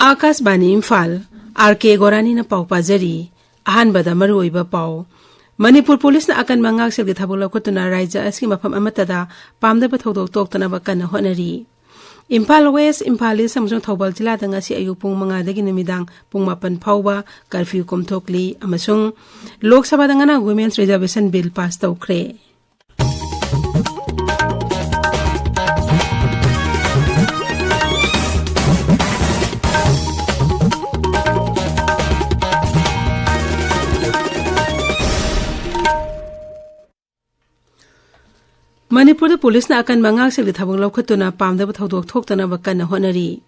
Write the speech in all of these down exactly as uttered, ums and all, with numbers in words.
ꯑꯥꯀꯥꯁꯕꯥꯅꯤ Imphal, R ꯀꯦ ꯒꯣꯔꯥꯅꯤꯅ ꯄꯥꯎ ꯄꯥꯖꯔꯤ꯫ ꯑꯍꯥꯟꯕꯗ ꯃꯔꯨꯑꯣꯏꯕ ꯄꯥꯎ꯫ ꯃꯅꯤꯄꯨꯔ ꯄꯨꯂꯤꯁꯅ ꯑꯀꯟꯕ ꯉꯥꯛꯁꯦꯜꯒꯤ ꯊꯕꯛ ꯂꯧꯈꯠꯇꯨꯅ ꯔꯥꯖ꯭ꯌ ꯑꯁꯤꯒꯤ ꯃꯐꯝ ꯑꯃꯠꯇꯗ ꯄꯥꯝꯗꯕ ꯊꯧꯗꯣꯛ ꯊꯣꯛꯇꯅꯕ ꯀꯟꯅ ꯍꯣꯠꯅꯔꯤ꯫ ꯏꯝꯐꯥꯜ ꯋꯦꯁ, ꯏꯝꯐꯥꯜ ꯏꯁ ꯑꯃꯁꯨꯡ ꯊꯧꯕꯥꯜ ꯖꯤꯂꯥꯗ ꯉꯁꯤ ꯑꯌꯨꯛ ꯄꯨꯡ ꯃꯉꯥꯗꯒꯤ ꯅꯨꯃꯤꯗꯥꯡ ꯄꯨꯡ ꯃꯥꯄꯟ ꯐꯥꯎꯕ ꯀꯔꯐ꯭ꯌꯨ ꯀꯣꯝꯊꯣꯛꯂꯤ ꯑꯃꯁꯨꯡ ꯂꯣꯛ ꯁꯚꯥꯗ ꯉꯔꯥꯡ Women's Reservation Bill pass ꯇꯧꯈ꯭ꯔꯦ꯫ ꯃꯅꯤꯄꯨꯔꯗ ꯄꯨꯂꯤꯁꯅ ꯑꯀꯟꯕ ꯉꯥꯛꯁꯦꯜꯒꯤ ꯊꯕꯛ ꯂꯧꯈꯠꯇꯨꯅ ꯄꯥꯝꯗꯕ ꯊꯧꯗꯣꯛ ꯊꯣꯛꯇꯅꯕ ꯀꯟꯅ ꯍꯣꯠꯅꯔꯤ꯫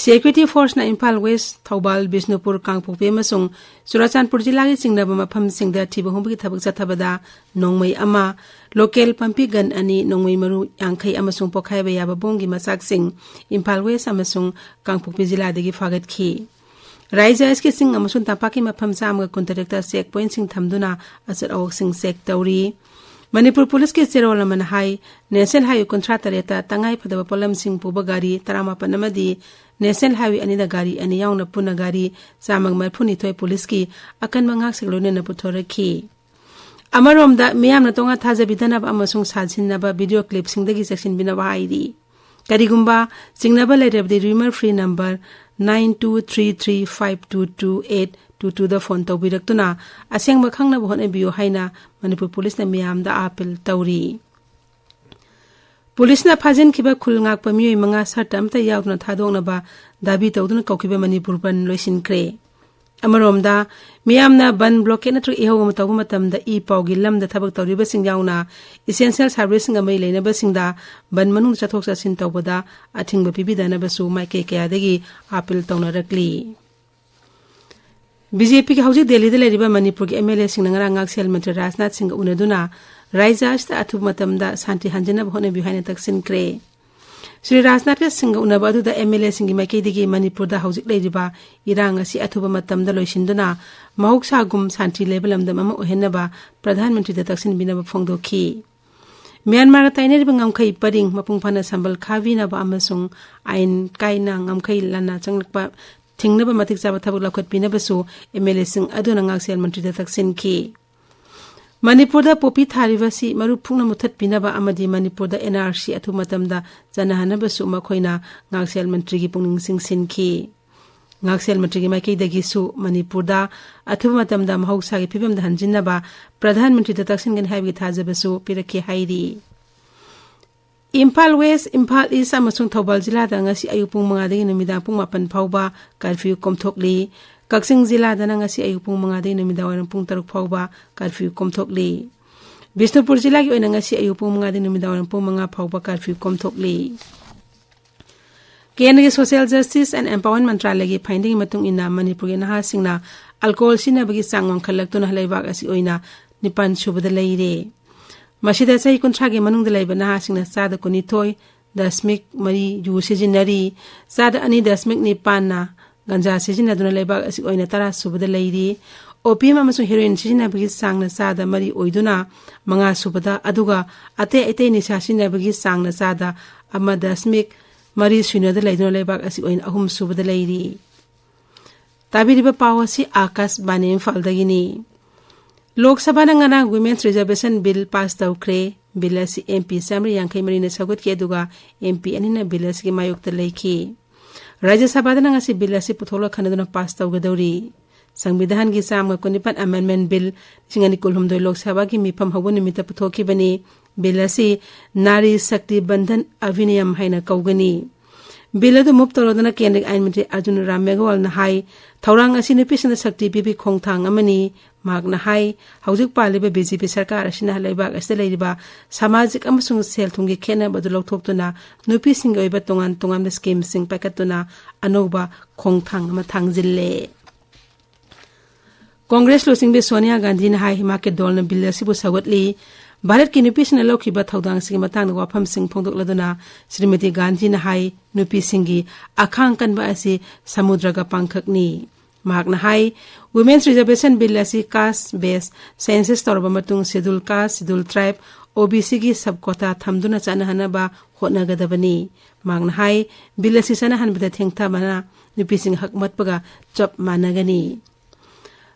ꯁꯦꯀ꯭ꯌꯨꯔꯤꯇꯤ ꯐꯣꯔꯁꯅ ꯏꯝꯐꯥꯜ ꯋꯦꯁ, ꯊꯧꯕꯥꯜ, ꯕꯤꯁꯅꯨꯄꯨꯔ, ꯀꯥꯡꯄꯣꯛꯄꯤ ꯑꯃꯁꯨꯡ ꯆꯨꯔꯥꯆꯥꯟꯄꯨꯔ ꯖꯤꯂꯥꯒꯤ ꯆꯤꯡꯅꯕ ꯃꯐꯝꯁꯤꯡꯗ ꯊꯤꯕ ꯍꯨꯝꯕꯒꯤ ꯊꯕꯛ ꯆꯠꯊꯕꯗ ꯅꯣꯡꯃꯩ ꯑꯃ, ꯂꯣꯀꯦꯜ ꯄꯝꯄꯤ ꯒꯟ ꯑꯅꯤ, ꯅꯣꯡꯃꯩ ꯃꯔꯨ ꯌꯥꯡꯈꯩ ꯑꯃꯁꯨꯡ ꯄꯣꯈꯥꯏꯕ ꯌꯥꯕ ꯕꯣꯝꯒꯤ ꯃꯆꯥꯛꯁꯤꯡ ꯏꯝꯐꯥꯜ ꯋꯦꯁ ꯑꯃꯁꯨꯡ ꯀꯥꯡꯄꯣꯛꯄꯤ ꯖꯤꯂꯥꯗꯒꯤ ꯐꯥꯒꯠꯈꯤ꯫ ꯔꯥꯖ꯭ꯌ ꯑꯁꯤꯒꯤ ꯆꯤꯡ ꯑꯃꯁꯨꯡ ꯇꯝꯄꯥꯛꯀꯤ ꯃꯐꯝ ꯆꯥꯝꯃꯒ ꯀꯨꯟꯇꯔꯦꯠꯇ ꯆꯦꯛ ꯄꯣꯏꯟꯠꯁꯤꯡ ꯊꯝꯗꯨꯅ ꯑꯆꯠ ꯑꯋꯣꯛꯁꯤꯡ ꯆꯦꯛ ꯇꯧꯔꯤ꯫ ꯃꯅꯤꯄꯨꯔ ꯄꯨꯂꯤꯁꯀꯤ ꯆꯦꯔꯣꯜ ꯑꯃꯅ ꯍꯥꯏ, ꯅꯦꯁꯅꯦꯜ ꯍꯥꯏꯋꯦ ꯀꯨꯟꯊ꯭ꯔꯥ ꯇꯔꯦꯠꯇ ꯇꯉꯥꯏ ꯐꯗꯕ ꯄꯣꯠꯂꯝꯁꯤꯡ ꯄꯨꯕ ꯒꯥꯔꯤ ꯇꯔꯥꯃꯥꯄꯟ ꯑꯃꯗꯤ ꯅꯦꯁꯅꯦꯜ ꯍꯥꯏꯋꯦ ꯑꯅꯤꯗ ꯒꯥꯔꯤ ꯑꯅꯤ ꯌꯥꯎꯅ ꯄꯨꯟꯅ ꯒꯥꯔꯤ ꯆꯥꯝꯃꯒ ꯃꯔꯤꯐꯨꯅꯤꯊꯣꯏ ꯄꯨꯂꯤꯁꯀꯤ ꯑꯀꯟꯕ ꯉꯥꯛꯁꯦꯜ ꯂꯣꯏꯅꯅ ꯄꯨꯊꯣꯔꯛꯈꯤ꯫ ꯑꯃꯔꯣꯝꯗ, ꯃꯤꯌꯥꯝꯅ ꯇꯣꯉꯥꯟ ꯊꯥꯖꯕꯤꯗꯅꯕ ꯑꯃꯁꯨꯡ ꯁꯥꯖꯤꯟꯅꯕ ꯚꯤꯗꯤꯑꯣ ꯀ꯭ꯂꯤꯞꯁꯤꯡꯗꯒꯤ ꯆꯦꯛꯁꯤꯟꯕꯤꯅꯕ ꯍꯥꯏꯔꯤ꯫ ꯀꯔꯤꯒꯨꯝꯕ ꯆꯤꯡꯅꯕ ꯂꯩꯔꯕꯗꯤ, rumour free number nine two three three five two two eight two ꯇꯨꯗ ꯐꯣꯟ ꯇꯧꯕꯤꯔꯛꯇꯨꯅ ꯑꯁꯦꯡꯕ ꯈꯪꯅꯕ ꯍꯣꯠꯅꯕꯤꯌꯨ ꯍꯥꯏꯅ ꯃꯅꯤꯄꯨꯔ ꯄꯨꯂꯤꯁꯅ ꯃꯤꯌꯥꯝꯗ ꯑꯥꯄꯤꯜ ꯇꯧꯔꯤ꯫ ꯄꯨꯂꯤꯁꯅ ꯐꯥꯖꯤꯟꯈꯤꯕ ꯈꯨꯜ ꯉꯥꯛꯄ ꯃꯤꯑꯣꯏ ꯃꯉꯥ ꯁꯔꯠ ꯑꯃꯠꯇ ꯌꯥꯎꯗꯅ ꯊꯥꯗꯣꯛꯅꯕ ꯗꯥꯕꯤ ꯇꯧꯗꯨꯅ ꯀꯧꯈꯤꯕ ꯃꯅꯤꯄꯨꯔ ꯕꯟ ꯂꯣꯏꯁꯤꯟꯈ꯭ꯔꯦ꯫ ꯑꯃꯔꯣꯝꯗ, ꯃꯤꯌꯥꯝꯅ ꯕꯟ ꯕ꯭ꯂꯣꯀꯦꯠ ꯅꯠꯇ꯭ꯔꯒ ꯏꯍꯧ ꯑꯃ ꯇꯧꯕ ꯃꯇꯝꯗ ꯏ ꯄꯥꯎꯒꯤ ꯂꯝꯗ ꯊꯕꯛ ꯇꯧꯔꯤꯕꯁꯤꯡ ꯌꯥꯎꯅ essential serviceꯁꯤꯡꯒ ꯃꯔꯤ ꯂꯩꯅꯕꯁꯤꯡꯗ ꯕꯟ ꯃꯅꯨꯡꯗ ꯆꯠꯊꯣꯛ ꯆꯠꯁꯤꯟ ꯇꯧꯕꯗ ꯑꯊꯤꯡꯕ ꯄꯤꯕꯤꯗꯅꯕꯁꯨ ꯃꯥꯏꯀꯩ ꯀꯌꯥꯗꯒꯤ ꯑꯥꯄꯤꯜ ꯇꯧꯅꯔꯛꯂꯤ꯫ ꯕꯤ ꯖꯦ ꯄꯤꯒꯤ ꯍꯧꯖꯤꯛ ꯗꯦꯜꯂꯤꯗ ꯂꯩꯔꯤꯕ ꯃꯅꯤꯄꯨꯔꯒꯤ ꯑꯦꯝ ꯑꯦꯜ ꯑꯦꯁꯤꯡꯅ ꯉꯔꯥꯡ ꯉꯥꯛꯁꯦꯜ ꯃꯟꯇ꯭ꯔꯤ ꯔꯥꯖꯅꯥꯊ ꯁꯤꯡꯒ ꯎꯅꯗꯨꯅ ꯔꯥꯖ꯭ꯌ ꯑꯁꯤꯗ ꯑꯊꯨꯕ ꯃꯇꯝꯗ ꯁꯥꯟꯇꯤ ꯍꯟꯖꯅꯕ ꯍꯣꯠꯅꯕꯤꯌꯨ ꯍꯥꯏꯅ ꯇꯛꯁꯤꯟꯈ꯭ꯔꯦ꯫ ꯁ꯭ꯔꯤ ꯔꯥꯖꯅꯥꯊ ꯁꯤꯡꯒ ꯎꯅꯕ ꯑꯗꯨꯗ ꯑꯦꯝ ꯑꯦꯜ ꯑꯦꯁꯤꯡꯒꯤ ꯃꯥꯏꯀꯩꯗꯒꯤ ꯃꯅꯤꯄꯨꯔꯗ ꯍꯧꯖꯤꯛ ꯂꯩꯔꯤꯕ ꯏꯔꯥꯡ ꯑꯁꯤ ꯑꯊꯨꯕ ꯃꯇꯝꯗ ꯂꯣꯏꯁꯤꯟꯗꯨꯅ ꯃꯍꯧꯁꯥꯒꯨꯝ ꯁꯥꯟꯇꯤ ꯂꯩꯕ ꯂꯝꯗꯝ ꯑꯃ ꯑꯣꯏꯍꯟꯅꯕ ꯄ꯭ꯔꯙꯥꯟ ꯃꯟꯇ꯭ꯔꯤꯗ ꯇꯛꯁꯤꯟꯕꯤꯅꯕ ꯐꯣꯡꯗꯣꯛꯈꯤ꯫ ꯃ꯭ꯌꯥꯟꯃꯥꯔꯒ ꯇꯥꯏꯅꯔꯤꯕ ꯉꯝꯈꯩ ꯄꯔꯤꯡ ꯃꯄꯨꯡ ꯐꯥꯅ ꯁꯝꯕꯜ ꯈꯥꯕꯤꯅꯕ ꯑꯃꯁꯨꯡ ꯑꯥꯏꯟ ꯀꯥꯏꯅ ꯉꯝꯈꯩ ꯂꯥꯟꯅ ꯆꯪꯂꯛꯄ ꯊꯤꯡꯅꯕ ꯃꯇꯤꯛ ꯆꯥꯕ ꯊꯕꯛ ꯂꯧꯈꯠꯄꯤꯅꯕꯁꯨ ꯑꯦꯝ ꯑꯦꯜ ꯑꯦꯁꯤꯡ ꯑꯗꯨꯅ ꯉꯥꯛꯁꯦꯜ ꯃꯟꯇ꯭ꯔꯤꯗ ꯇꯛꯁꯤꯟꯈꯤ꯫ ꯃꯅꯤꯄꯨꯔꯗ ꯄꯣꯄꯤ ꯊꯥꯔꯤꯕꯁꯤ ꯃꯔꯨ ꯐꯨꯛꯅ ꯃꯨꯊꯠꯄꯤꯅꯕ ꯑꯃꯗꯤ ꯃꯅꯤꯄꯨꯔꯗ ꯑꯦꯟ ꯑꯥꯔ ꯁꯤ ꯑꯊꯨꯕ ꯃꯇꯝꯗ ꯆꯠꯅꯍꯟꯅꯕꯁꯨ ꯃꯈꯣꯏꯅ ꯉꯥꯛꯁꯦꯜ ꯃꯟꯇ꯭ꯔꯤꯒꯤ ꯄꯨꯛꯅꯤꯡ ꯆꯤꯡꯁꯤꯟꯈꯤ꯫ ꯉꯥꯛꯁꯦꯜ ꯃꯟꯇ꯭ꯔꯤꯒꯤ ꯃꯥꯏꯀꯩꯗꯒꯤꯁꯨ ꯃꯅꯤꯄꯨꯔꯗ ꯑꯊꯨꯕ ꯃꯇꯝꯗ ꯃꯍꯧꯁꯥꯒꯤ ꯐꯤꯕꯝꯗ ꯍꯟꯖꯤꯟꯅꯕ ꯄ꯭ꯔꯙꯥꯟ ꯃꯟꯇ꯭ꯔꯤꯗ ꯇꯛꯁꯤꯟꯒꯅꯤ ꯍꯥꯏꯕꯒꯤ ꯊꯥꯖꯕꯁꯨ ꯄꯤꯔꯛꯈꯤ ꯍꯥꯏꯔꯤ꯫ ꯏꯝꯐꯥꯜ ꯋꯦꯁ, ꯏꯝꯐꯥꯜ ꯏꯁ ꯑꯃꯁꯨꯡ ꯊꯧꯕꯥꯜ ꯖꯤꯂꯥꯗ ꯉꯁꯤ ꯑꯌꯨꯛ ꯄꯨꯡ ꯃꯉꯥꯗꯒꯤ ꯅꯨꯃꯤꯗꯥꯡ ꯄꯨꯡ ꯃꯥꯄꯟ ꯐꯥꯎꯕ ꯀꯔꯐ꯭ꯌꯨ ꯀꯣꯝꯊꯣꯛꯂꯤ꯫ ꯀꯛꯆꯤꯡ ꯖꯤꯂꯥꯗꯅ ꯉꯁꯤ ꯑꯌꯨꯛ ꯄꯨꯡ ꯃꯉꯥꯗꯒꯤ ꯅꯨꯃꯤꯗꯥꯡ ꯋꯥꯏꯔꯝ ꯄꯨꯡ ꯇꯔꯨꯛ ꯐꯥꯎꯕ ꯀꯔꯐ꯭ꯌꯨ ꯀꯣꯝꯊꯣꯛꯂꯤ꯫ ꯕꯤꯁꯅꯨꯄꯨꯔ ꯖꯤꯂꯥꯒꯤ ꯑꯣꯏꯅ ꯉꯁꯤ ꯑꯌꯨꯛ ꯄꯨꯡ ꯃꯉꯥꯗꯒꯤ ꯅꯨꯃꯤꯗꯥꯡ ꯋꯥꯏꯔꯝ ꯄꯨꯡ ꯃꯉꯥ ꯐꯥꯎꯕ ꯀꯔꯐ꯭ꯌꯨ ꯀꯣꯝꯊꯣꯛꯂꯤ꯫ ꯀꯦꯟꯗ꯭ꯔꯒꯤ ꯁꯣꯁꯤꯌꯦꯜ ꯖꯁꯇꯤꯁ ꯑꯦꯟ ꯑꯦꯝꯄꯥꯋꯔꯃꯦꯟ ꯃꯟꯇ꯭ꯔꯥꯂꯌꯒꯤ ꯐꯥꯏꯟꯗꯤꯡꯒꯤ ꯃꯇꯨꯡ ꯏꯟꯅ ꯃꯅꯤꯄꯨꯔꯒꯤ ꯅꯍꯥꯁꯤꯡꯅ ꯑꯜꯀꯣꯍꯣꯜ ꯁꯤꯖꯤꯟꯅꯕꯒꯤ ꯆꯥꯡ ꯋꯥꯡꯈꯠꯂꯛꯇꯨꯅ ꯂꯩꯕꯥꯛ ꯑꯁꯤ ꯑꯣꯏꯅ ꯅꯤꯄꯥꯟ ꯁꯨꯕꯗ ꯂꯩꯔꯦ꯫ ꯃꯁꯤꯗ ꯆꯍꯤ ꯀꯨꯟꯊ꯭ꯔꯥꯒꯤ ꯃꯅꯨꯡꯗ ꯂꯩꯕ ꯅꯍꯥꯁꯤꯡꯅ ꯆꯥꯗ ꯀꯨꯟꯅꯤꯊꯣꯏ ꯗꯁꯃꯤꯛ ꯃꯔꯤ ꯌꯨ ꯁꯤꯖꯤꯟꯅꯔꯤ, ꯆꯥꯗ ꯑꯅꯤ ꯗꯁꯃꯤꯛ ꯅꯤꯄꯥꯟꯅ ꯒꯟꯖꯥ ꯁꯤꯖꯤꯟꯅꯗꯨꯅ ꯂꯩꯕꯥꯛ ꯑꯁꯤ ꯑꯣꯏꯅ ꯇꯔꯥ ꯁꯨꯕꯗ ꯂꯩꯔꯤ꯫ ꯑꯣꯄꯤꯌꯝ ꯑꯃꯁꯨꯡ ꯍꯦꯔꯣꯏꯟ ꯁꯤꯖꯤꯟꯅꯕꯒꯤ ꯆꯥꯡꯅ ꯆꯥꯗ ꯃꯔꯤ ꯑꯣꯏꯗꯨꯅ ꯃꯉꯥ ꯁꯨꯕꯗ, ꯑꯗꯨꯒ ꯑꯇꯩ ꯑꯇꯩ ꯅꯤꯁꯥ ꯁꯤꯖꯤꯟꯅꯕꯒꯤ ꯆꯥꯡꯅ ꯆꯥꯗ ꯑꯃ ꯗꯁꯃꯤꯛ ꯃꯔꯤ ꯁꯨꯏꯅꯗ ꯂꯩꯗꯨꯅ ꯂꯩꯕꯥꯛ ꯑꯁꯤ ꯑꯣꯏꯅ ꯑꯍꯨꯝ ꯁꯨꯕꯗ ꯂꯩꯔꯤ꯫ ꯇꯥꯕꯤꯔꯤꯕ ꯄꯥꯎ ꯑꯁꯤ ꯑꯥꯀꯥꯁꯕꯥꯅꯤ ꯏꯝꯐꯥꯜꯗꯒꯤꯅꯤ꯫ ꯂꯣꯛ ꯁꯚꯥꯅ ꯉꯔꯥꯡ Women's Reservation Bill pass ꯇꯧꯈ꯭ꯔꯦ꯫ ꯕꯤꯜ ꯑꯁꯤ ꯑꯦꯝ ꯄꯤ ꯆꯥꯃꯔꯤ ꯌꯥꯡꯈꯩ ꯃꯔꯤꯅ ꯁꯧꯒꯠꯈꯤ, ꯑꯗꯨꯒ ꯑꯦꯝ ꯄꯤ ꯑꯅꯤꯅ ꯕꯤꯜ ꯑꯁꯤꯒꯤ ꯃꯥꯌꯣꯛꯇ ꯂꯩꯈꯤ꯫ ꯔꯥꯖ꯭ꯌ ꯁꯚꯥꯗꯅ ꯉꯁꯤ ꯕꯤꯜ ꯑꯁꯤ ꯄꯨꯊꯣꯛꯂ ꯈꯟꯅꯗꯨꯅ ꯄꯥꯁ ꯇꯧꯒꯗꯧꯔꯤ꯫ ꯁꯪꯕꯤꯙꯥꯟꯒꯤ ꯆꯥꯝꯃ ꯀꯨꯟꯅꯤꯄꯥꯟ ꯑꯦꯃꯦꯟꯗꯃꯦꯟ ꯕꯤꯜ ꯂꯤꯁꯤꯡ ꯑꯅꯤ ꯀꯨꯟꯍꯨꯝꯗꯣꯏ ꯂꯣꯛ ꯁꯚꯥꯒꯤ ꯃꯤꯐꯝ ꯍꯧꯕ ꯅꯨꯃꯤꯠꯇ ꯄꯨꯊꯣꯛꯈꯤꯕꯅꯤ꯫ ꯕꯤꯜ ꯑꯁꯤ ꯅꯥꯔꯤ ꯁꯛꯇꯤ ꯕꯟꯙꯟ ꯑꯚꯤꯅꯤꯌꯝ ꯍꯥꯏꯅ ꯀꯧꯒꯅꯤ꯫ ꯕꯤꯜ ꯑꯗꯨ ꯃꯨꯚ ꯇꯧꯔꯗꯨꯅ ꯀꯦꯟꯗ꯭ꯔꯒꯤ ꯑꯥꯏꯟ ꯃꯟꯇ꯭ꯔꯤ ꯑꯔꯖꯨꯟ ꯔꯥꯝ ꯃꯦꯘꯋꯥꯜꯅ ꯍꯥꯏ, ꯊꯧꯔꯥꯡ ꯑꯁꯤ ꯅꯨꯄꯤꯁꯤꯡꯗ ꯁꯛꯇꯤ ꯄꯤꯕꯒꯤ ꯈꯣꯡꯊꯥꯡ ꯑꯃꯅꯤ꯫ ꯃꯍꯥꯛꯅ ꯍꯥꯏ, ꯍꯧꯖꯤꯛ ꯄꯥꯜꯂꯤꯕ ꯕꯤ ꯖꯦ ꯄꯤ ꯁꯔꯀꯥꯔ ꯑꯁꯤꯅ ꯂꯩꯕꯥꯛ ꯑꯁꯤꯗ ꯂꯩꯔꯤꯕ ꯁꯃꯥꯖꯤꯛ ꯑꯃꯁꯨꯡ ꯁꯦꯜ ꯊꯨꯝꯒꯤ ꯈꯦꯠꯅꯕ ꯑꯗꯨ ꯂꯧꯊꯣꯛꯇꯨꯅ ꯅꯨꯄꯤꯁꯤꯡꯒꯤ ꯑꯣꯏꯕ ꯇꯣꯉꯥꯟ ꯇꯣꯉꯥꯟꯕ ꯁ꯭ꯀꯤꯝꯁꯤꯡ ꯄꯥꯏꯈꯠꯇꯨꯅ ꯑꯅꯧꯕ ꯈꯣꯡꯊꯥꯡ ꯑꯃ ꯊꯥꯡꯖꯤꯜꯂꯦ꯫ ꯀꯣꯡꯒ꯭ꯔꯦꯁ ꯂꯨꯆꯤꯡꯕꯤ ꯁꯣꯅꯤꯌꯥ ꯒꯥꯟꯙꯤꯅ ꯍꯥꯏ, ꯃꯍꯥꯛꯀꯤ ꯗꯣꯜꯅ ꯕꯤꯜ ꯑꯁꯤꯕꯨ ꯁꯧꯒꯠꯂꯤ꯫ ꯚꯥꯔꯠꯀꯤ ꯅꯨꯄꯤꯁꯤꯡꯅ ꯂꯧꯈꯤꯕ ꯊꯧꯗꯥꯡꯁꯤꯡꯒꯤ ꯃꯇꯥꯡꯗ ꯋꯥꯐꯝꯁꯤꯡ ꯐꯣꯡꯗꯣꯛꯂꯗꯨꯅ ꯁ꯭ꯔꯤꯃꯇꯤ ꯒꯥꯟꯙꯤꯅ ꯍꯥꯏ, ꯅꯨꯄꯤꯁꯤꯡꯒꯤ ꯑꯈꯥꯡ ꯀꯟꯕ ꯑꯁꯤ ꯁꯃꯨꯗ꯭ꯔꯒ ꯄꯥꯡꯈꯛꯅꯤ꯫ ꯃꯍꯥꯛꯅ ꯍꯥꯏ, Women's Reservation Bill ꯑꯁꯤ caste based census ꯇꯧꯔꯕ ꯃꯇꯨꯡ Scheduled Caste, Scheduled Tribe, ꯑꯣ ꯕꯤ ꯁꯤꯒꯤ ꯁꯕ ꯀꯣꯇꯥ ꯊꯝꯗꯨꯅ ꯆꯠꯅꯍꯟꯅꯕ ꯍꯣꯠꯅꯒꯗꯕꯅꯤ꯫ ꯃꯍꯥꯛꯅ ꯍꯥꯏ, ꯕꯤꯜ ꯑꯁꯤ ꯆꯠꯅꯍꯟꯕꯗ ꯊꯦꯡꯊꯕꯅ ꯅꯨꯄꯤꯁꯤꯡ ꯍꯛ ꯃꯠꯄꯒ ꯆꯞ ꯃꯥꯟꯅꯒꯅꯤ꯫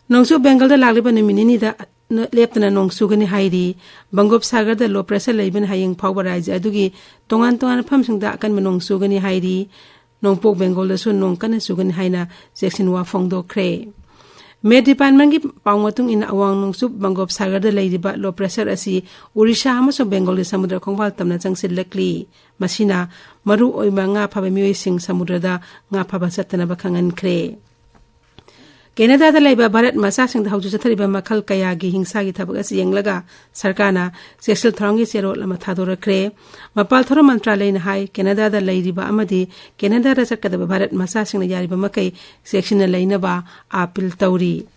ꯅꯣꯡꯆꯨꯞ ꯕꯦꯡꯒꯜꯗ ꯂꯥꯛꯂꯤꯕ ꯅꯨꯃꯤꯠ ꯅꯤꯅꯤꯗ ꯂꯦꯞꯇꯅ ꯅꯣꯡ ꯆꯨꯒꯅꯤ ꯍꯥꯏꯔꯤ꯫ ꯕꯪꯒꯣꯞ ꯁꯥꯒꯔꯗ ꯂꯣ ꯄ꯭ꯔꯦꯁꯔ ꯂꯩꯕꯅ ꯍꯌꯦꯡ ꯐꯥꯎꯕ ꯔꯥꯖ꯭ꯌ ꯑꯗꯨꯒꯤ ꯇꯣꯉꯥꯟ ꯇꯣꯉꯥꯟꯕ ꯃꯐꯝꯁꯤꯡꯗ ꯑꯀꯟꯕ ꯅꯣꯡ ꯆꯨꯒꯅꯤ ꯍꯥꯏꯔꯤ꯫ ꯅꯣꯡꯄꯣꯛ ꯕꯦꯡꯒꯣꯜꯗꯁꯨ ꯅꯣꯡ ꯀꯟꯅ ꯆꯨꯒꯅꯤ ꯍꯥꯏꯅ ꯆꯦꯛꯁꯤꯟꯋꯥ ꯐꯣꯡꯗꯣꯛꯈ꯭ꯔꯦ꯫ ꯃꯦꯠ ꯗꯤꯄꯥꯔꯠꯃꯦꯟꯒꯤ ꯄꯥꯎ ꯃꯇꯨꯡ ꯏꯟꯅ, ꯑꯋꯥꯡ ꯅꯣꯡꯆꯨꯞ ꯕꯪꯒꯣꯞ ꯁꯥꯒꯔꯗ ꯂꯩꯔꯤꯕ ꯂꯣ ꯄ꯭ꯔꯦꯁꯔ ꯑꯁꯤ ꯑꯣꯔꯤꯁꯥ ꯑꯃꯁꯨꯡ ꯕꯦꯡꯒꯣꯜꯒꯤ ꯁꯃꯨꯗ꯭ꯔ ꯈꯣꯡꯕꯥꯜ ꯇꯝꯅ ꯆꯪꯁꯤꯜꯂꯛꯂꯤ꯫ ꯃꯁꯤꯅ ꯃꯔꯨ ꯑꯣꯏꯕ ꯉꯥ ꯐꯥꯕ ꯃꯤꯑꯣꯏꯁꯤꯡ ꯁꯃꯨꯗ꯭ꯔꯗ ꯉꯥ ꯐꯥꯕ ꯆꯠꯇꯅꯕ ꯈꯪꯍꯟꯈ꯭ꯔꯦ꯫ ꯀꯦꯅꯥꯗꯥꯗ ꯂꯩꯕ ꯚꯥꯔꯠ ꯃꯆꯥꯁꯤꯡꯗ ꯍꯧꯖꯤꯛ ꯆꯠꯊꯔꯤꯕ ꯃꯈꯜ ꯀꯌꯥꯒꯤ ꯍꯤꯡꯁꯥꯒꯤ ꯊꯕꯛ ꯑꯁꯤ ꯌꯦꯡꯂꯒ ꯁꯔꯀꯥꯔꯅ ꯆꯦꯛꯁꯤꯜ ꯊꯧꯔꯥꯡꯒꯤ ꯆꯦꯔꯣꯜ ꯑꯃ ꯊꯥꯗꯣꯔꯛꯈ꯭ꯔꯦ꯫ ꯃꯄꯥꯜ ꯊꯧꯔꯝ ꯃꯟꯇ꯭ꯔꯥꯂꯌꯅ ꯍꯥꯏ, ꯀꯦꯅꯥꯗꯥꯗ ꯂꯩꯔꯤꯕ ꯑꯃꯗꯤ ꯀꯦꯅꯥꯗꯥꯗ ꯆꯠꯀꯗꯕ ꯚꯥꯔꯠ ꯃꯆꯥꯁꯤꯡꯅ ꯌꯥꯔꯤꯕ ꯃꯈꯩ ꯆꯦꯛꯁꯤꯟꯅ ꯂꯩꯅꯕ ꯑꯥꯄꯤꯜ ꯇꯧꯔꯤ꯫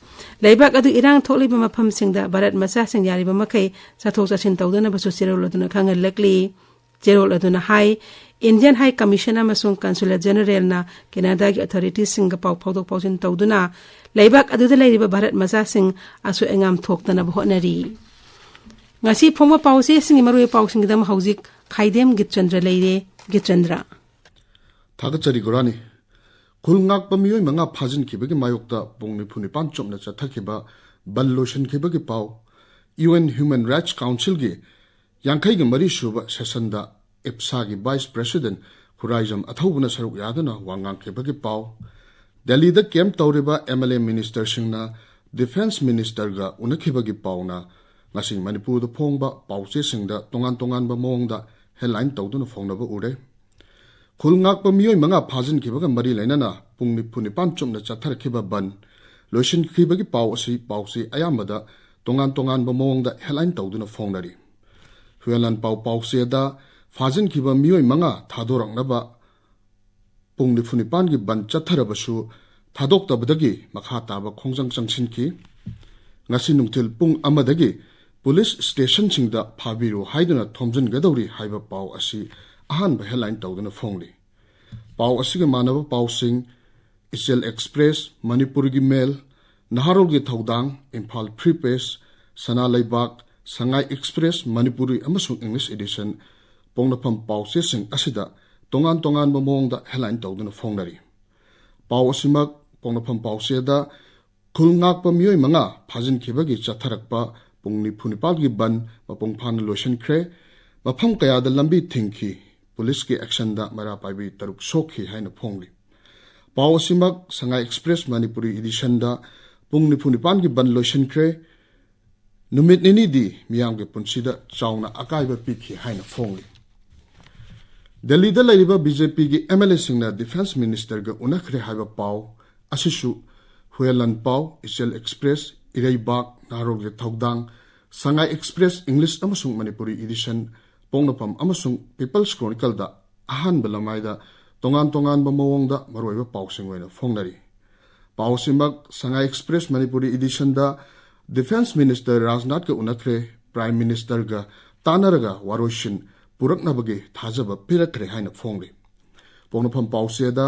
ꯂꯩꯕꯥꯛ ꯑꯗꯨ ꯏꯔꯥꯡ ꯊꯣꯛꯂꯤꯕ ꯃꯐꯝꯁꯤꯡꯗ ꯚꯥꯔꯠ ꯃꯆꯥꯁꯤꯡ ꯌꯥꯔꯤꯕ ꯃꯈꯩ ꯆꯠꯊꯣꯛ ꯆꯠꯁꯤꯟ ꯇꯧꯗꯅꯕꯁꯨ ꯆꯦꯔꯣꯜ ꯑꯗꯨꯅ ꯈꯪꯍꯜꯂꯛꯂꯤ꯫ ꯆꯦꯔꯣꯜ ꯑꯗꯨꯅ ꯍꯥꯏ, ꯏꯟꯗꯤꯌꯟ ꯍꯥꯏ ꯀꯃꯤꯁꯟ ꯑꯃꯁꯨꯡ ꯀꯟꯁꯨꯂꯦꯠ ꯖꯦꯅꯔꯦꯜꯅ ꯀꯦꯅꯥꯗꯥꯒꯤ ꯑꯣꯊꯣꯔꯤꯇꯤꯁꯤꯡꯒ ꯄꯥꯎ ꯐꯥꯎꯗꯣꯛ ꯐꯥꯎꯖꯤꯟ ꯇꯧꯗꯨꯅ ꯂꯩꯕꯥꯛ ꯑꯗꯨꯗ ꯂꯩꯔꯤꯕ ꯚꯥꯔꯠ ꯃꯆꯥꯁꯤꯡ ꯑꯁꯣꯏ ꯑꯉꯥꯝ ꯊꯣꯛꯇꯅꯕ ꯍꯣꯠꯅꯔꯤ꯫ ꯉꯁꯤ ꯐꯣꯡꯕ ꯄꯥꯎꯆꯦꯁꯤꯡꯒꯤ ꯃꯔꯨꯑꯣꯏꯕ ꯄꯥꯎꯁꯤꯡꯒꯤꯗꯃꯛ ꯍꯧꯖꯤꯛ ꯈꯥꯏꯗꯦꯝ ꯒꯤꯠꯆꯟꯗ꯭ꯔ ꯂꯩꯔꯦ꯫ ꯒꯤꯠꯆꯟꯗ꯭ꯔ꯫ ꯊꯥꯒꯠꯆꯔꯤ ꯒꯣꯔꯥꯅꯤ꯫ ꯈꯨꯜ ꯉꯥꯛꯄ ꯃꯤꯑꯣꯏ ꯃꯉꯥ ꯐꯥꯖꯤꯟꯈꯤꯕꯒꯤ ꯃꯥꯌꯣꯛꯇ ꯄꯨꯡ ꯅꯤꯐꯨ ꯅꯤꯄꯥꯟ ꯆꯨꯞꯅ ꯆꯠꯊꯈꯤꯕ ꯕꯟ ꯂꯣꯏꯁꯤꯟꯈꯤꯕꯒꯤ ꯄꯥꯎ꯫ ꯌꯨ ꯑꯦꯟ ꯍ꯭ꯌꯨꯃꯦꯟ ꯔꯥꯏꯠꯁ ꯀꯥꯎꯟꯁꯤꯜꯒꯤ ꯌꯥꯡꯈꯩꯒ ꯃꯔꯤ ꯁꯨꯕ ꯁꯦꯁꯟꯗ ꯏꯞꯁꯥꯒꯤ ꯚꯥꯏꯁ ꯄ꯭ꯔꯦꯁꯤꯗꯦꯟꯠ ꯈꯨꯔꯥꯏꯖꯝ ꯑꯊꯧꯕꯅ ꯁꯔꯨꯛ ꯌꯥꯗꯨꯅ ꯋꯥ ꯉꯥꯡꯈꯤꯕꯒꯤ ꯄꯥꯎ꯫ ꯗꯦꯜꯂꯤꯗ ꯀꯦꯝꯞ ꯇꯧꯔꯤꯕ ꯑꯦꯝ ꯑꯦꯜ ꯑꯦ ꯃꯤꯅꯤꯁꯇꯔꯁꯤꯡꯅ ꯗꯤꯐꯦꯟꯁ ꯃꯤꯅꯤꯁꯇꯔꯒ ꯎꯅꯈꯤꯕꯒꯤ ꯄꯥꯎꯅ ꯉꯁꯤ ꯃꯅꯤꯄꯨꯔꯗ ꯐꯣꯡꯕ ꯄꯥꯎꯆꯦꯁꯤꯡꯗ ꯇꯣꯉꯥꯟ ꯇꯣꯉꯥꯟꯕ ꯃꯑꯣꯡꯗ ꯍꯦꯗꯂꯥꯏꯟ ꯇꯧꯗꯨꯅ ꯐꯣꯡꯅꯕ ꯎꯔꯦ꯫ ꯈꯨꯜ ꯉꯥꯛꯄ ꯃꯤꯑꯣꯏ ꯃꯉꯥ ꯐꯥꯖꯤꯟꯈꯤꯕꯒ ꯃꯔꯤ ꯂꯩꯅꯅ ꯄꯨꯡ ꯅꯤꯐꯨ ꯅꯤꯄꯥꯟ ꯆꯨꯞꯅ ꯆꯠꯊꯔꯛꯈꯤꯕ ꯕꯟ ꯂꯣꯏꯁꯤꯟꯈꯤꯕꯒꯤ ꯄꯥꯎ ꯑꯁꯤ ꯄꯥꯎꯆꯦ ꯑꯌꯥꯝꯕꯗ ꯇꯣꯉꯥꯟ ꯇꯣꯉꯥꯟꯕ ꯃꯑꯣꯡꯗ ꯍꯦꯗꯂꯥꯏꯟ ꯇꯧꯗꯨꯅ ꯐꯣꯡꯅꯔꯤ꯫ ꯍꯨꯌꯦꯟꯂꯥꯟ ꯄꯥꯎ ꯄꯥꯎꯆꯦꯗ ꯐꯥꯖꯤꯟꯈꯤꯕ ꯃꯤꯑꯣꯏ ꯃꯉꯥ ꯊꯥꯗꯣꯔꯛꯅꯕ ꯄꯨꯡ ꯅꯤꯐꯨ ꯅꯤꯄꯥꯟꯒꯤ ꯕꯟ ꯆꯠꯊꯔꯕꯁꯨ ꯊꯥꯗꯣꯛꯇꯕꯗꯒꯤ ꯃꯈꯥ ꯇꯥꯕ ꯈꯣꯡꯖꯪ ꯆꯪꯁꯤꯟꯈꯤ꯫ ꯉꯁꯤ ꯅꯨꯡꯊꯤꯜ ꯄꯨꯡ ꯑꯃꯗꯒꯤ ꯄꯨꯂꯤꯁ ꯁ꯭ꯇꯦꯁꯟꯁꯤꯡꯗ ꯐꯥꯕꯤꯔꯨ ꯍꯥꯏꯗꯨꯅ ꯊꯣꯝꯖꯤꯟꯒꯗꯧꯔꯤ ꯍꯥꯏꯕ ꯄꯥꯎ ꯑꯁꯤ ꯑꯍꯥꯟꯕ ꯍꯦꯗꯂꯥꯏꯟ ꯇꯧꯗꯨꯅ ꯐꯣꯡꯂꯤ꯫ ꯄꯥꯎ ꯑꯁꯤꯒ ꯃꯥꯟꯅꯕ ꯄꯥꯎꯁꯤꯡ ꯏꯆꯦꯜ ꯑꯦꯛꯁꯄ꯭ꯔꯦꯁ, ꯃꯅꯤꯄꯨꯔꯒꯤ ꯃꯦꯜ, ꯅꯍꯥꯔꯣꯜꯒꯤ ꯊꯧꯗꯥꯡ, ꯏꯝꯐꯥꯜ ꯐ꯭ꯔꯤ ꯄ꯭ꯔꯦꯁ, ꯁꯅꯥ ꯂꯩꯕꯥꯛ, ꯁꯉꯥꯏ ꯑꯦꯛꯁꯄ꯭ꯔꯦꯁ ꯃꯅꯤꯄꯨꯔꯤ ꯑꯃꯁꯨꯡ ꯏꯪꯂꯤꯁ ꯏꯗꯤꯁꯟ ꯄꯣꯛꯅꯐꯝ ꯄꯥꯎꯆꯦꯁꯤꯡ ꯑꯁꯤꯗ ꯇꯣꯉꯥꯟ ꯇꯣꯉꯥꯟꯕ ꯃꯑꯣꯡꯗ ꯍꯦꯗꯂꯥꯏꯟ ꯇꯧꯗꯨꯅ ꯐꯣꯡꯅꯔꯤ꯫ ꯄꯥꯎ ꯑꯁꯤꯃꯛ ꯄꯣꯛꯅꯐꯝ ꯄꯥꯎꯆꯦꯗ ꯈꯨꯜ ꯉꯥꯛꯄ ꯃꯤꯑꯣꯏ ꯃꯉꯥ ꯐꯥꯖꯤꯟꯈꯤꯕꯒꯤ ꯆꯠꯊꯔꯛꯄ ꯄꯨꯡ ꯅꯤꯐꯨ ꯅꯤꯄꯥꯜꯒꯤ ꯕꯟ ꯃꯄꯨꯡ ꯐꯥꯅ ꯂꯣꯏꯁꯤꯟꯈ꯭ꯔꯦ꯫ ꯃꯐꯝ ꯀꯌꯥꯗ ꯂꯝꯕꯤ ꯊꯤꯡꯈꯤ꯫ ꯄꯨꯂꯤꯁꯀꯤ ꯑꯦꯛꯁꯟꯗ ꯃꯩꯔꯥ ꯄꯥꯏꯕꯤ ꯇꯔꯨꯛ ꯁꯣꯛꯈꯤ ꯍꯥꯏꯅ ꯐꯣꯡꯂꯤ꯫ ꯄꯥꯎ ꯑꯁꯤꯃꯛ ꯁꯉꯥꯏ ꯑꯦꯛꯁꯄ꯭ꯔꯦꯁ ꯃꯅꯤꯄꯨꯔꯤ ꯏꯗꯤꯁꯟꯗ ꯄꯨꯡ ꯅꯤꯐꯨ ꯅꯤꯄꯥꯜꯒꯤ ꯕꯟ ꯂꯣꯏꯁꯤꯟꯈ꯭ꯔꯦ꯫ ꯅꯨꯃꯤꯠ ꯅꯤꯅꯤꯗꯤ ꯃꯤꯌꯥꯝꯒꯤ ꯄꯨꯟꯁꯤꯗ ꯆꯥꯎꯅ ꯑꯀꯥꯏꯕ ꯄꯤꯈꯤ ꯍꯥꯏꯅ ꯐꯣꯡꯂꯤ꯫ ꯗꯦꯜꯂꯤꯗ ꯂꯩꯔꯤꯕ ꯕꯤ ꯖꯦ ꯄꯤꯒꯤ ꯑꯦꯝ ꯑꯦꯜ ꯑꯦꯁꯤꯡꯅ ꯗꯤꯐꯦꯟꯁ ꯃꯤꯅꯤꯁꯇꯔꯒ ꯎꯅꯈ꯭ꯔꯦ ꯍꯥꯏꯕ ꯄꯥꯎ ꯑꯁꯤꯁꯨ ꯍꯨꯌꯦꯟ ꯂꯥꯟꯄꯥꯎ, ꯏꯆꯦꯜ ꯑꯦꯛꯁꯄ꯭ꯔꯦꯁ, ꯏꯔꯩꯕꯥꯛ, ꯅꯍꯥꯔꯣꯜꯒꯤ ꯊꯧꯗꯥꯡ, ꯁꯉꯥꯏ ꯑꯦꯛꯁꯄ꯭ꯔꯦꯁ ꯏꯪꯂꯤꯁ ꯑꯃꯁꯨꯡ ꯃꯅꯤꯄꯨꯔꯤ ꯏꯗꯤꯁꯟ, ꯄꯣꯛꯅꯐꯝ ꯑꯃꯁꯨꯡ ꯄꯤꯄꯜꯁ ꯀ꯭ꯔꯣꯅꯤꯀꯜꯗ ꯑꯍꯥꯟꯕ ꯂꯃꯥꯏꯗ ꯇꯣꯉꯥꯟ ꯇꯣꯉꯥꯟꯕ ꯃꯑꯣꯡꯗ ꯃꯔꯨꯑꯣꯏꯕ ꯄꯥꯎꯁꯤꯡ ꯑꯣꯏꯅ ꯐꯣꯡꯅꯔꯤ꯫ ꯄꯥꯎ ꯑꯁꯤꯃꯛ ꯁꯉꯥꯏ ꯑꯦꯛꯁꯄ꯭ꯔꯦꯁ ꯃꯅꯤꯄꯨꯔꯤ ꯏꯗꯤꯁꯟꯗ ꯗꯤꯐꯦꯟꯁ ꯃꯤꯅꯤꯁꯇꯔ ꯔꯥꯖꯅꯥꯊꯀ ꯎꯅꯈ꯭ꯔꯦ, ꯄ꯭ꯔꯥꯏꯝ ꯃꯤꯅꯤꯁꯇꯔꯒ ꯇꯥꯟꯅꯔꯒ ꯋꯥꯔꯣꯏꯁꯤꯟ ꯄꯨꯔꯛꯅꯕꯒꯤ ꯊꯥꯖꯕ ꯄꯤꯔꯛꯈ꯭ꯔꯦ ꯍꯥꯏꯅ ꯐꯣꯡꯂꯤ꯫ ꯄꯣꯛꯅꯐꯝ ꯄꯥꯎꯆꯦꯗ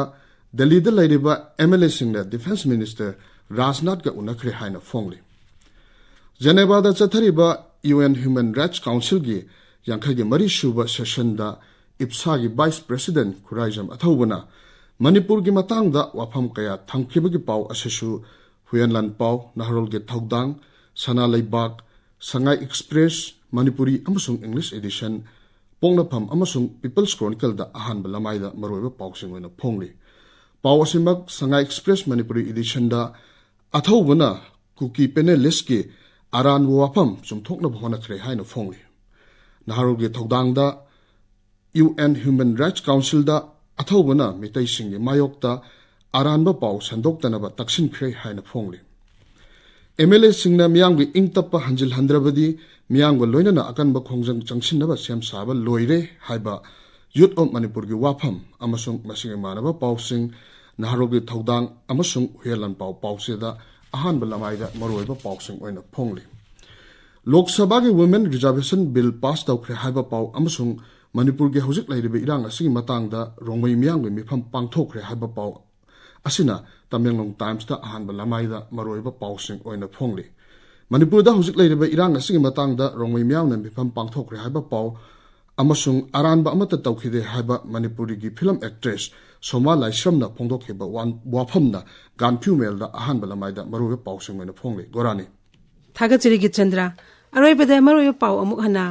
ꯗꯦꯜꯂꯤꯗ ꯂꯩꯔꯤꯕ ꯑꯦꯝ ꯑꯦꯜ ꯑꯦꯁꯤꯡꯅ ꯗꯤꯐꯦꯟꯁ ꯃꯤꯅꯤꯁꯇꯔ ꯔꯥꯖꯅꯥꯊꯀ ꯎꯅꯈ꯭ꯔꯦ ꯍꯥꯏꯅ ꯐꯣꯡꯂꯤ꯫ ꯖꯦꯅꯦꯚꯥꯗ ꯆꯠꯊꯔꯤꯕ ꯌꯨ ꯑꯦꯟ ꯍ꯭ꯌꯨꯃꯦꯟ ꯔꯥꯏꯠꯁ ꯀꯥꯎꯟꯁꯤꯜꯒꯤ ꯌꯥꯡꯈꯩꯒꯤ ꯃꯔꯤ ꯁꯨꯕ ꯁꯦꯁꯟꯗ ꯏꯞꯁꯥꯒꯤ ꯚꯥꯏꯁ ꯄ꯭ꯔꯦꯁꯤꯗꯦꯟꯠ ꯈꯨꯔꯥꯏꯖꯝ ꯑꯊꯧꯕꯅ ꯃꯅꯤꯄꯨꯔꯒꯤ ꯃꯇꯥꯡꯗ ꯋꯥꯐꯝ ꯀꯌꯥ ꯊꯝꯈꯤꯕꯒꯤ ꯄꯥꯎ ꯑꯁꯤꯁꯨ ꯍꯨꯌꯦꯟ ꯂꯥꯟꯄꯥꯎ, ꯅꯍꯥꯔꯣꯜꯒꯤ ꯊꯧꯗꯥꯡ, ꯁꯅꯥ ꯂꯩꯕꯥꯛ, ꯁꯉꯥꯏ ꯑꯦꯛꯁꯄ꯭ꯔꯦꯁ ꯃꯅꯤꯄꯨꯔꯤ ꯑꯃꯁꯨꯡ ꯏꯪꯂꯤꯁ ꯏꯗꯤꯁꯟ, ꯄꯣꯛꯅꯐꯝ ꯑꯃꯁꯨꯡ ꯄꯤꯄꯜꯁ ꯀ꯭ꯔꯣꯅꯤꯀꯜꯗ ꯑꯍꯥꯟꯕ ꯂꯃꯥꯏꯗ ꯃꯔꯨꯑꯣꯏꯕ ꯄꯥꯎꯁꯤꯡ ꯑꯣꯏꯅ ꯐꯣꯡꯂꯤ꯫ ꯄꯥꯎ ꯑꯁꯤꯃꯛ ꯁꯉꯥꯏ ꯑꯦꯛꯁꯄ꯭ꯔꯦꯁ ꯃꯅꯤꯄꯨꯔꯤ ꯏꯗꯤꯁꯟꯗ ꯑꯊꯧꯕꯅ ꯀꯨꯀꯤ ꯄꯦꯅꯦꯂꯤꯁꯀꯤ ꯑꯔꯥꯟꯕ ꯋꯥꯐꯝ ꯆꯨꯝꯊꯣꯛꯅꯕ ꯍꯣꯠꯅꯈ꯭ꯔꯦ ꯍꯥꯏꯅ ꯐꯣꯡꯂꯤ꯫ ꯅꯍꯥꯔꯣꯜꯒꯤ ꯊꯧꯗꯥꯡꯗ ꯌꯨ ꯑꯦꯟ ꯍ꯭ꯌꯨꯃꯦꯟ ꯔꯥꯏꯠꯁ ꯀꯥꯎꯟꯁꯤꯜꯗ ꯑꯊꯧꯕꯅ ꯃꯤꯇꯩꯁꯤꯡꯒꯤ ꯃꯥꯌꯣꯛꯇ ꯑꯔꯥꯟꯕ ꯄꯥꯎ ꯁꯟꯗꯣꯛꯇꯅꯕ ꯇꯛꯁꯤꯟꯈ꯭ꯔꯦ ꯍꯥꯏꯅ ꯐꯣꯡꯂꯤ꯫ ꯑꯦꯝ ꯑꯦꯜ ꯑꯦꯁꯤꯡꯅ ꯃꯤꯌꯥꯝꯒꯤ ꯏꯪ ꯇꯞꯄ ꯍꯟꯖꯤꯜꯍꯟꯗ꯭ꯔꯕꯗꯤ ꯃꯤꯌꯥꯝꯒ ꯂꯣꯏꯅꯅ ꯑꯀꯟꯕ ꯈꯣꯡꯖꯪ ꯆꯪꯁꯤꯟꯅꯕ ꯁꯦꯝ ꯁꯥꯕ ꯂꯣꯏꯔꯦ ꯍꯥꯏꯕ ꯌꯨꯠ ꯑꯣꯐ ꯃꯅꯤꯄꯨꯔꯒꯤ ꯋꯥꯐꯝ ꯑꯃꯁꯨꯡ ꯃꯁꯤꯒ ꯃꯥꯟꯅꯕ ꯄꯥꯎꯁꯤꯡ ꯅꯍꯥꯔꯣꯜꯒꯤ ꯊꯧꯗꯥꯡ ꯑꯃꯁꯨꯡ ꯍꯨꯌꯦꯟ ꯂꯥꯟꯄꯥꯎ ꯄꯥꯎꯆꯦꯗ ꯑꯍꯥꯟꯕ ꯂꯃꯥꯏꯗ ꯃꯔꯨꯑꯣꯏꯕ ꯄꯥꯎꯁꯤꯡ ꯑꯣꯏꯅ ꯐꯣꯡꯂꯤ꯫ ꯂꯣꯛ ꯁꯚꯥꯒꯤ ꯋꯨꯃꯦꯟ ꯔꯤꯖꯥꯔꯚꯦꯁꯟ ꯕꯤꯜ ꯄꯥꯁ ꯇꯧꯈ꯭ꯔꯦ ꯍꯥꯏꯕ ꯄꯥꯎ ꯑꯃꯁꯨꯡ ꯃꯅꯤꯄꯨꯔꯒꯤ ꯍꯧꯖꯤꯛ ꯂꯩꯔꯤꯕ ꯏꯔꯥꯡ ꯑꯁꯤꯒꯤ ꯃꯇꯥꯡꯗ ꯔꯣꯡꯃꯩ ꯃꯤꯌꯥꯝꯒꯤ ꯃꯤꯐꯝ ꯄꯥꯡꯊꯣꯛꯈ꯭ꯔꯦ ꯍꯥꯏꯕ ꯄꯥꯎ ꯑꯁꯤꯅ ꯇꯃꯦꯡꯂꯣꯡ ꯇꯥꯏꯝꯁꯇ ꯑꯍꯥꯟꯕ ꯂꯃꯥꯏꯗ ꯃꯔꯨꯑꯣꯏꯕ ꯄꯥꯎꯁꯤꯡ ꯑꯣꯏꯅ ꯐꯣꯡꯂꯤ꯫ ꯃꯅꯤꯄꯨꯔꯗ ꯍꯧꯖꯤꯛ ꯂꯩꯔꯤꯕ ꯏꯔꯥꯡ ꯑꯁꯤꯒꯤ ꯃꯇꯥꯡꯗ ꯔꯣꯡꯃꯩ ꯃꯤꯌꯥꯝꯅ ꯃꯤꯐꯝ ꯄꯥꯡꯊꯣꯛꯈ꯭ꯔꯦ ꯍꯥꯏꯕ ꯄꯥꯎ ꯑꯃꯁꯨꯡ ꯑꯔꯥꯟꯕ ꯑꯃꯠꯇ ꯇꯧꯈꯤꯗꯦ ꯍꯥꯏꯕ ꯃꯅꯤꯄꯨꯔꯤꯒꯤ ꯐꯤꯂꯝ ꯑꯦꯛꯇ꯭ꯔꯦꯁ ꯁꯣꯃꯥ ꯂꯥꯏꯁ꯭ꯔꯝꯅ ꯐꯣꯡꯗꯣꯛꯈꯤꯕ ꯋꯥꯟ-, ꯋꯥꯐꯝꯅ ꯒꯥꯟꯐ꯭ꯌꯨ ꯃꯦꯜꯗ ꯑꯍꯥꯟꯕ ꯂꯃꯥꯏꯗ ꯃꯔꯨꯑꯣꯏꯕ ꯄꯥꯎꯁꯤꯡ ꯑꯣꯏꯅ ꯐꯣꯡꯂꯤ꯫ ꯒꯣꯔꯥꯅꯤ꯫ ꯊꯥꯒꯠꯆꯔꯤ ꯒꯤꯠꯆꯟꯗ꯭ꯔ꯫ ꯑꯔꯣꯏꯕꯗ ꯃꯔꯨꯑꯣꯏꯕ ꯄꯥꯎ ꯑꯃꯨꯛ ꯍꯟꯅ꯫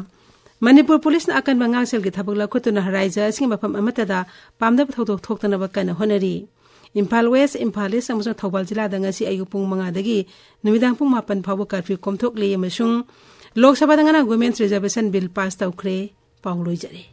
ꯃꯅꯤꯄꯨꯔ ꯄꯨꯂꯤꯁꯅ ꯑꯀꯟꯕ ꯉꯥꯛꯁꯦꯜꯒꯤ ꯊꯕꯛ ꯂꯧꯈꯠꯇꯨꯅ ꯔꯥꯏꯖ꯭ꯌ ꯑꯁꯤꯒꯤ ꯃꯐꯝ ꯑꯃꯠꯇꯗ ꯄꯥꯝꯗꯕ ꯊꯧꯗꯣꯛ ꯊꯣꯛꯇꯅꯕ ꯀꯟꯅ ꯍꯣꯠꯅꯔꯤ꯫ ꯏꯝꯐꯥꯜ ꯋꯦꯁ, ꯏꯝꯐꯥꯜ ꯏꯁ ꯑꯃꯁꯨꯡ ꯊꯧꯕꯥꯜ ꯖꯤꯂꯥꯗ ꯉꯁꯤ ꯑꯌꯨꯛ ꯄꯨꯡ ꯃꯉꯥꯗꯒꯤ ꯅꯨꯃꯤꯗꯥꯡ ꯄꯨꯡ ꯃꯥꯄꯟ ꯐꯥꯎꯕ ꯀꯔꯐ꯭ꯌꯨ ꯀꯣꯝꯊꯣꯛꯂꯤ ꯑꯃꯁꯨꯡ ꯂꯣꯛ ꯁꯚꯥꯗ ꯉꯔꯥꯡ Women's Reservation Bill pass ꯇꯧꯈ꯭ꯔꯦ꯫ ꯄꯥꯎ ꯂꯣꯏꯖꯔꯦ꯫